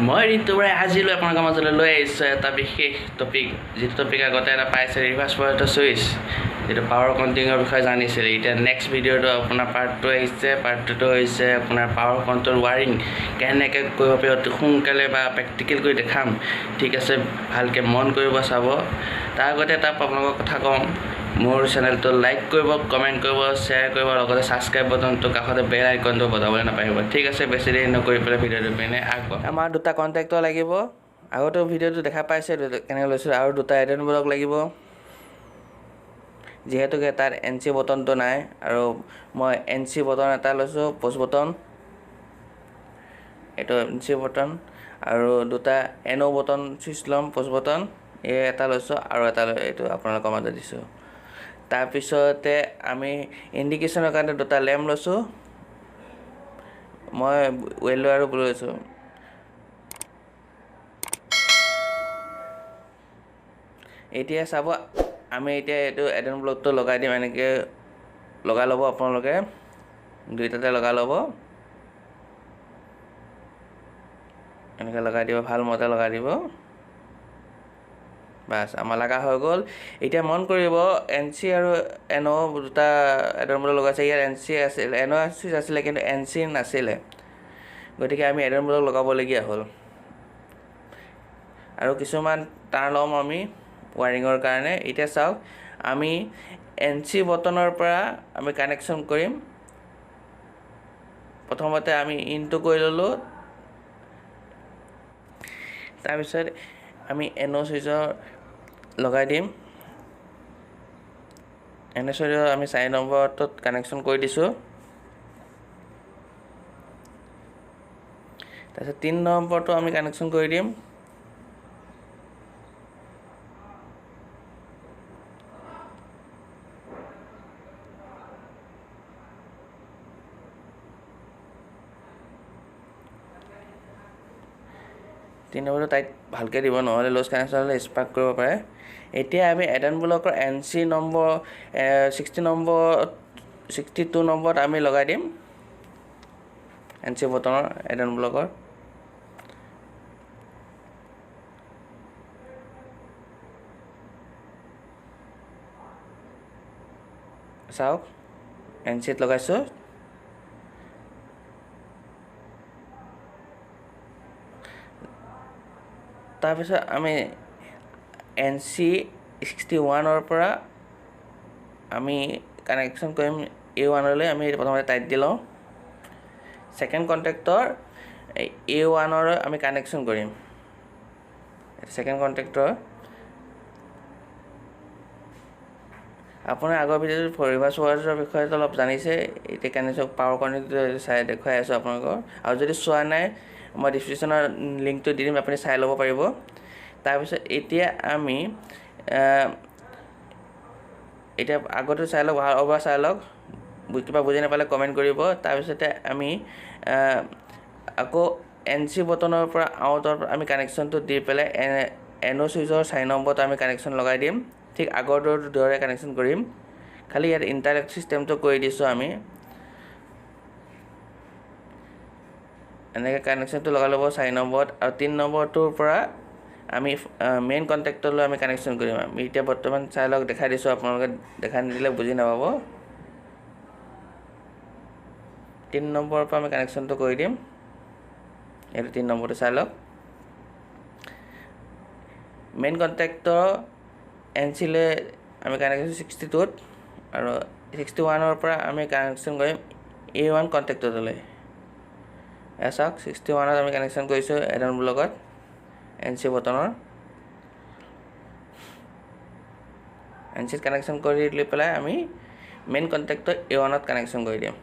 মই ৰিন্তু বৰাই আজিলৈ আপোনালোকৰ মাজলৈ লৈ আহিছোঁ এটা বিশেষ টপিক, যিটো টপিক আগতে এটা পাইছে ৰিভাৰ্ছ পইণ্টৰ চুইচ, যিটো পাৱাৰ কণ্ট্ৰলিঙৰ বিষয়ে জানিছিল। এতিয়া নেক্সট ভিডিঅ'টো আপোনাৰ পাৰ্ট 2 আহিছে। পাৰ্ট 2টো হৈছে আপোনাৰ পাৱাৰ কণ্ট্ৰল ৱাৰিং কেনেকৈ কৰিব পাৰি অতি সোনকালে বা প্ৰেক্টিকেল কৰি দেখাম। ঠিক আছে, ভালকৈ মন কৰিব চাব। তাৰ আগতে এটা আপোনালোকৰ কথা কওঁ, মোৰ চেনেলটো লাইক কৰিব, কমেণ্ট কৰিব, শ্বেয়াৰ কৰিব, লগতে ছাবস্ক্ৰাইব বটনটো কাষতে বেল আইকনটো বজাবলৈ নাপাহৰিব। ঠিক আছে, বেছি দেৰি নকৰি পেলাই ভিডিঅ'টো পিনে আগবাঢ়ো। আমাৰ দুটা কণ্টেক্টৰ লাগিব, আগতেও ভিডিঅ'টো দেখা পাইছে কেনেকৈ লৈছোঁ, আৰু দুটা এডেন ব্লক লাগিব, যিহেতুকে তাত এন চি বটনটো নাই। আৰু মই এন চি বটন এটা লৈছোঁ, প'ষ্ট বটন, এইটো এন চি বটন, আৰু দুটা এন অ' বটন চুইচ ল'ম, প'ষ্ট বটন, এই এটা লৈছোঁ আৰু এটা এইটো আপোনালোকৰ মাজত দিছোঁ। তাৰপিছতে আমি ইণ্ডিকেশ্যনৰ কাৰণে দুটা লেম্প লৈছোঁ, মই য়েল্ল' আৰু ব্লু লৈছোঁ। এতিয়া চাব, আমি এতিয়া এইটো এডেন ব্লকটো লগাই দিম। এনেকৈ লগাই ল'ব আপোনালোকে, দুইটাতে লগাই ল'ব, এনেকৈ লগাই দিব, ভাল মতে লগাই দিব। বাছ, আমাৰ লগা হৈ গ'ল। এতিয়া মন কৰিব, এন চি আৰু এন অ' দুটা এডেন ব্লক লগাইছে। ইয়াত এন চি আছিল, এন অ' চুইচ আছিলে, কিন্তু এন চি নাছিলে, গতিকে আমি এডেন ব্লক লগাবলগীয়া হ'ল। আৰু কিছুমান তাঁৰ ল'ম আমি ৱাৰিঙৰ কাৰণে। এতিয়া চাওক, আমি এন চি বটনৰ পৰা আমি কানেকশ্যন কৰিম। প্ৰথমতে আমি ইনটো কৰি ল'লোঁ, তাৰপিছত আমি এন অ' চুইচৰ লগাই দিম। এন অ' চুইচৰ আমি 4 নম্বৰটোত কানেকশ্যন কৰি দিছোঁ। তাৰপিছত 3 নম্বৰটো আমি কানেকশ্যন কৰি দিম। তিনি নম্বৰটো টাইট ভালকৈ দিব, নহ'লে লুজ কানেকশ্যন হ'লে স্পাৰ্ক কৰিব পাৰে। এতিয়া আমি এডেন ব্লকৰ এন চি নম্বৰ 60 নম্বৰ 62 নম্বৰত আমি লগাই দিম এন চি বটনৰ এডেন ব্লকৰ। চাওক, এন চিত লগাইছোঁ। তাৰপিছত আমি এন চি 61ৰ পৰা আমি কানেকশ্যন কৰিম এ ওৱানলৈ। আমি প্ৰথমতে টাইট দি লওঁ। ছেকেণ্ড কণ্টেক্টৰ এ ওৱানৰ আমি কানেকশ্যন কৰিম। ছেকেণ্ড কণ্টেক্টৰ আপোনাৰ আগৰ ভিডিঅ'টোত ৰিভাৰ্ছ ৱায়াৰ্ছৰ বিষয়ে অলপ জানিছে। এতিয়া কানেকশ্যন পাৱাৰ কনেক্ট চাই দেখুৱাই আছোঁ আপোনালোকৰ। আৰু যদি চোৱা নাই, মই ডিছক্ৰিপশ্যনৰ লিংকটো দি দিম, আপুনি চাই ল'ব পাৰিব। তাৰপিছত এতিয়া আমি এতিয়া আগতে চাই লওক, ভাল অভাৰ চাই লওক, কিবা বুজি নাপালে কমেণ্ট কৰিব। তাৰপিছতে আমি আকৌ এন চি বটনৰ পৰা আউটৰ পৰা আমি কানেকশ্যনটো দি পেলাই এন অ' চুইচৰ 4 নম্বৰত আমি কানেকশ্যন লগাই দিম। ঠিক আগৰ দৰে কানেকশ্যন কৰিম, খালি ইয়াত ইণ্টাৰলক ছিষ্টেমটো কৰি দিছোঁ আমি। এনেকৈ কানেকশ্যনটো লগাই ল'ব 4 নম্বৰত, আৰু 3 নম্বৰটোৰ পৰা আমি মেইন কণ্টেক্টৰলৈ আমি কানেকশ্যন কৰিম। আমি এতিয়া বৰ্তমান চাই লওক, দেখাই দিছোঁ, আপোনালোকে দেখা নিদিলে বুজি নাপাব। 3 নম্বৰৰ পৰা আমি কানেকশ্যনটো কৰি দিম। এইটো 3 নম্বৰটো চাই লওক। মেইন কণ্টেক্টৰ এন চিলৈ আমি কানেকশ্যন 62ত, আৰু 61ৰ পৰা আমি কানেকশ্যন কৰিম এ ওৱান কণ্টেক্টৰলৈ। এয়া চাওক, 61ত আমি কানেকশ্যন কৰিছোঁ এডন ব্লকত এন চি বটনৰ। এন চিত কানেকশ্যন কৰি লৈ পেলাই আমি মেইন কণ্টেক্টৰ এ ওৱানত কানেকশ্যন কৰি দিম।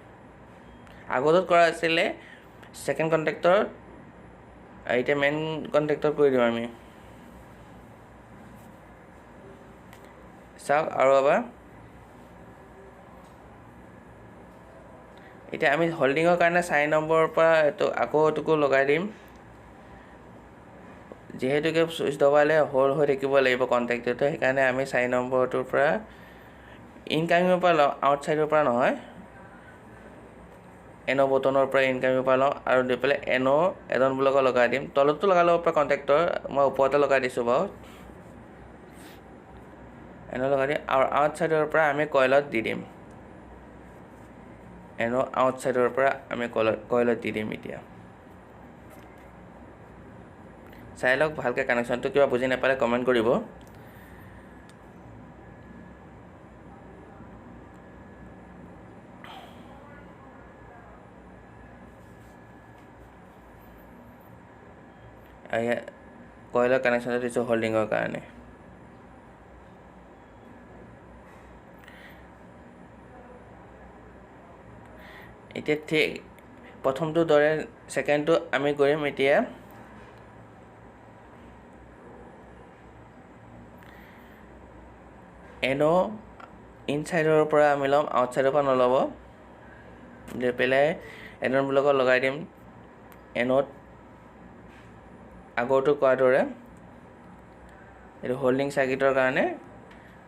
আগতত কৰা আছিলে ছেকেণ্ড কণ্টেক্টৰ, এতিয়া মেইন কণ্টেক্টৰ কৰি দিম আমি। চাওক আৰু এবাৰ, এতিয়া আমি হোল্ডিঙৰ কাৰণে 4 নম্বৰৰ পৰা এইটো আকৌ এইটোকো লগাই দিম। যিহেতুকে চুইচ দবালে হোল্ড হৈ থাকিব লাগিব কণ্টেক্টটো, সেইকাৰণে আমি 4 নম্বৰটোৰ পৰা ইনকামিঙৰ পৰা লওঁ, আউটছাইডৰ পৰা নহয়। এন অ' বটনৰ পৰা ইনকামিঙৰ পৰা লওঁ আৰু দি পেলাই এন অ' এজন ব্লকত লগাই দিম। তলতো লগাই ল'ব পাৰে কণ্টেক্টৰ, মই ওপৰতে লগাই দিছোঁ বাৰু। এন অ' লগাই দিম আৰু আউটছাইডৰ পৰা আমি কইলত দি দিম। এন অ' আউটছাইডৰ পৰা আমি কইলত দি দিম। এতিয়া চাই লওক ভালকৈ কানেকশ্যনটো, কিবা বুজি নাপালে কমেণ্ট কৰিব। কইলৰ কানেকশ্যনটো দিছোঁ হোল্ডিঙৰ কাৰণে। এতিয়া ঠিক প্ৰথমটোৰ দৰে ছেকেণ্ডটো আমি কৰিম। এতিয়া এন অ' ইনচাইডৰ পৰা আমি ল'ম, আউটছাইডৰ পৰা নল'ব। দি পেলাই এডন ব্লকত লগাই দিম এনত আগৰটো কোৱাৰ দৰে। এইটো হোল্ডিং চাৰ্কিটৰ কাৰণে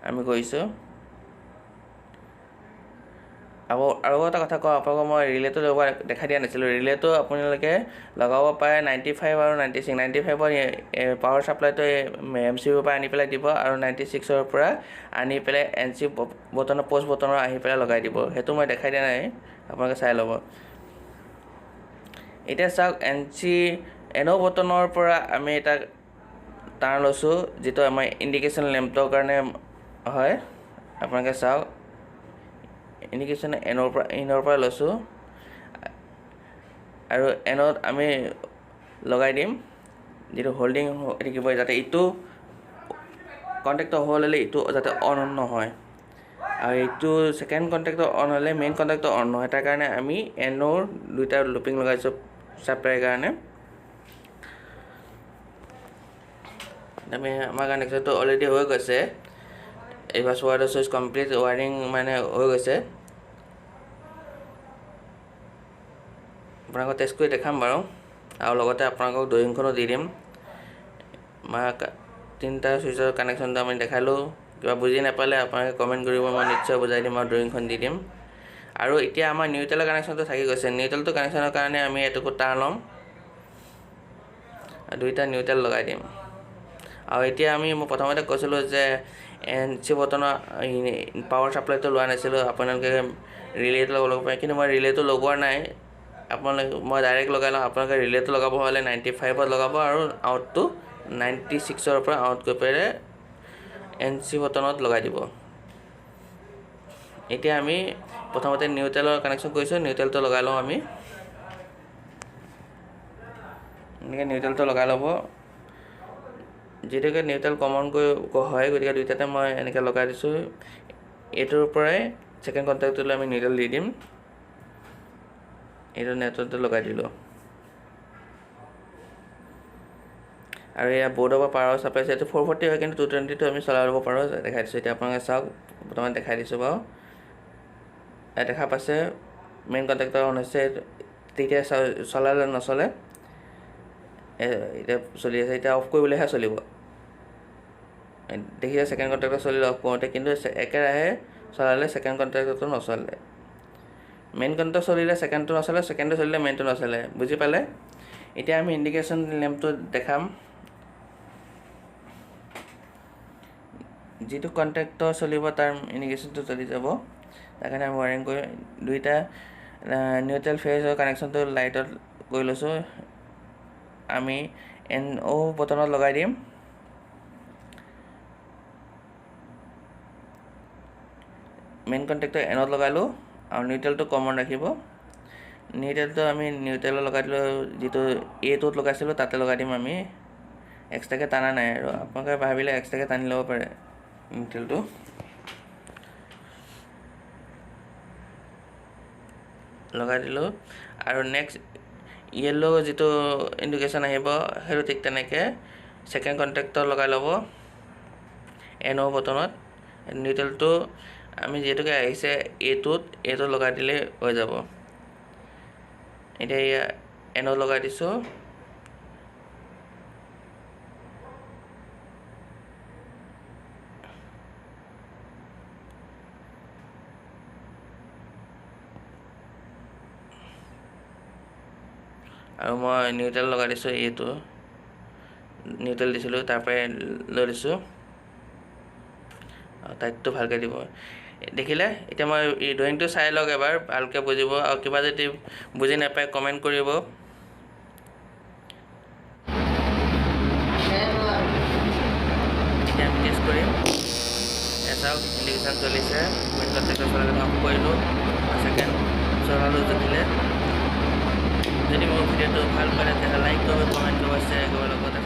আমি কৰিছোঁ। আকৌ আৰু এটা কথা কওঁ আপোনালোকক, মই ৰিলেটো লগোৱা দেখাই দিয়া নাছিলোঁ। ৰিলেটো আপোনালোকে লগাব পাৰে 95 আৰু 96। 95ৰ পাৱাৰ ছাপ্লাইটো এম চি ইউৰ পৰা আনি পেলাই দিব আৰু 96ৰ পৰা আনি পেলাই এন চি বটনৰ পষ্ট বটনৰ আহি পেলাই লগাই দিব। সেইটো মই দেখাই দিয়া নাই, আপোনালোকে চাই ল'ব। এতিয়া চাওক এন চি এন অ' বটনৰ পৰা আমি এটা তাঁৰ লৈছোঁ, যিটো আমাৰ ইণ্ডিকেশ্যন লেম্পটোৰ কাৰণে হয়। আপোনালোকে চাওক ইণ্ডিকেশ্যন এনৰ পৰা ইনৰ পৰা লৈছোঁ আৰু এনত আমি লগাই দিম, যিটো হোল্ডিং থাকিব যাতে ইটো কণ্টেক্টৰ হ'ল হ'লে ইটো যাতে অন নহয় আৰু এইটো ছেকেণ্ড কণ্টেক্টৰ অন হ'লে মেইন কণ্টেক্টৰ অন নহয়। তাৰ কাৰণে আমি এনৰ দুইটা লুপিং লগাইছোঁ ছাপ্লাইৰ কাৰণে। আমি আমাৰ কানেকশ্যনটো অলৰেডি হৈ গৈছে। এইবাৰ ৱায়াৰ চুইচ কমপ্লিট ৱায়াৰিং মানে হৈ গৈছে। আপোনালোকক টেষ্ট কৰি দেখাম বাৰু, আৰু লগতে আপোনালোকক ড্ৰয়িংখনো দি দিম। আমাৰ তিনিটা চুইচৰ কানেকশ্যনটো আমি দেখালোঁ। কিবা বুজি নাপালে আপোনালোকে কমেণ্ট কৰিব, মই নিশ্চয় বুজাই দিম আৰু ড্ৰয়িংখন দি দিম। আৰু এতিয়া আমাৰ নিউট্ৰেলৰ কানেকশ্যনটো থাকি গৈছে। নিউট্ৰেলটো কানেকশ্যনৰ কাৰণে আমি এটুকুৰ তাঁৰ ল'ম, দুইটা নিউট্ৰেল লগাই দিম। আৰু এতিয়া আমি মই প্ৰথমতে কৈছিলোঁ যে এন চি বটনৰ পাৱাৰ ছাপ্লাইটো লোৱা নাছিলোঁ, আপোনালোকে ৰিলেটো লগাব পাৰে, কিন্তু মই ৰিলেটো লগোৱা নাই। আপোনালোকে মই ডাইৰেক্ট লগাই লওঁ। আপোনালোকে ৰিলেটো লগাব হ'লে 95ত লগাব আৰু আউটটো 96ৰ পৰা আউট কৰি পেলাই এন চি বটনত লগাই দিব। এতিয়া আমি প্ৰথমতে নিউট্ৰেলৰ কানেকশ্যন কৰিছোঁ, নিউট্ৰেলটো লগাই লওঁ আমি। এনেকৈ নিউট্ৰেলটো লগাই ল'ব, যিহেতুকে নিউট্ৰেল কমনকৈ হয়, গতিকে দুইটাতে মই এনেকৈ লগাই দিছোঁ। এইটোৰ পৰাই ছেকেণ্ড কণ্টেক্টটোলৈ আমি নিউট্ৰেল দি দিম। এইটো নেটৱৰ্কটো লগাই দিলোঁ। আৰু এয়া বৰ্ডৰ পৰা পাৱাৰ ছাপ্লাই আছে, এইটো 440 হয়, কিন্তু 220টো আমি চলাই ল'ব পাৰোঁ। দেখাই দিছোঁ এতিয়া আপোনালোকে চাওক, বৰ্তমান দেখাই দিছোঁ বাৰু। দেখা পাইছে মেইন কণ্টেক্টৰ অন হৈছে, তেতিয়া চলালে নচলে, এতিয়া চলি আছে। এতিয়া অফ কৰিবলৈহে চলিব। দেখিছে ছেকেণ্ড কণ্টেক্টৰ চলিলে অফ কৰোঁতে, কিন্তু একেৰাহে চলালে ছেকেণ্ড কণ্টেক্টৰটো নচলে। মেইন কণ্টেক্টৰ চলিলে ছেকেণ্ডটো নচলে, ছেকেণ্ডটো চলিলে মেইনটো নচলে। বুজি পালে? এতিয়া আমি ইণ্ডিকেশ্যন লেম্পটো দেখাম। যিটো কণ্টেক্টৰ চলিব তাৰ ইণ্ডিকেশ্যনটো চলি যাব। তাৰ কাৰণে আমি ৱায়াৰিং কৰি দুইটা নিউট্ৰেল ফেজৰ কানেকশ্যনটো লাইটত কৰি লৈছোঁ। আমি এন অ' বটনত লগাই দিম। মেইন কণ্টেক্টৰ এনত লগালোঁ আৰু নিউট্ৰেলটো কমন ৰাখিব। নিউট্ৰেলটো আমি নিউট্ৰেলত লগাই দিলোঁ, যিটো এটোত লগাইছিলোঁ তাতে লগাই দিম আমি। এক্সট্ৰাকৈ টানা নাই আৰু আপোনালোকে ভাবিলে এক্সট্ৰাকৈ টানি ল'ব পাৰে নিউট্ৰেলটো। লগাই দিলোঁ। আৰু নেক্সট য়েল্ল' যিটো ইণ্ডিকেশ্যন আহিব সেইটো ঠিক তেনেকৈ ছেকেণ্ড কণ্টেক্টৰ লগাই ল'ব এন অ' বটনত। নিউট্ৰেলটো আমি যিহেতুকে আহিছে এটোত, এটো লগাই দিলেই হৈ যাব। এতিয়া এয়া এন অ' লগাই দিছোঁ। আৰু মই নিউট্ৰেল লগাই দিছোঁ, এইটো নিউট্ৰেল দিছিলোঁ, তাৰ পৰাই লৈ দিছোঁ। টাইটটো ভালকৈ দিব। দেখিলে এতিয়া মই ড্ৰয়িংটো চাই লওক এবাৰ, ভালকৈ বুজিব। আৰু কিবা যদি বুজি নাপায় কমেণ্ট কৰিব। এতিয়া আমি টেষ্ট কৰিম। চাওক ইণ্ডিকেশ্যন চলিছে, মেইন কণ্টেক্টৰ চলালে অফ কৰিলোঁ, ছেকেণ্ড চলালোঁ, জুখিলে। যদি মোৰ ভিডিঅ'টো ভাল পালে তেতিয়াহ'লে লাইক কৰিব, কমেণ্ট কৰিব, শ্বেয়াৰ কৰিব, লগতে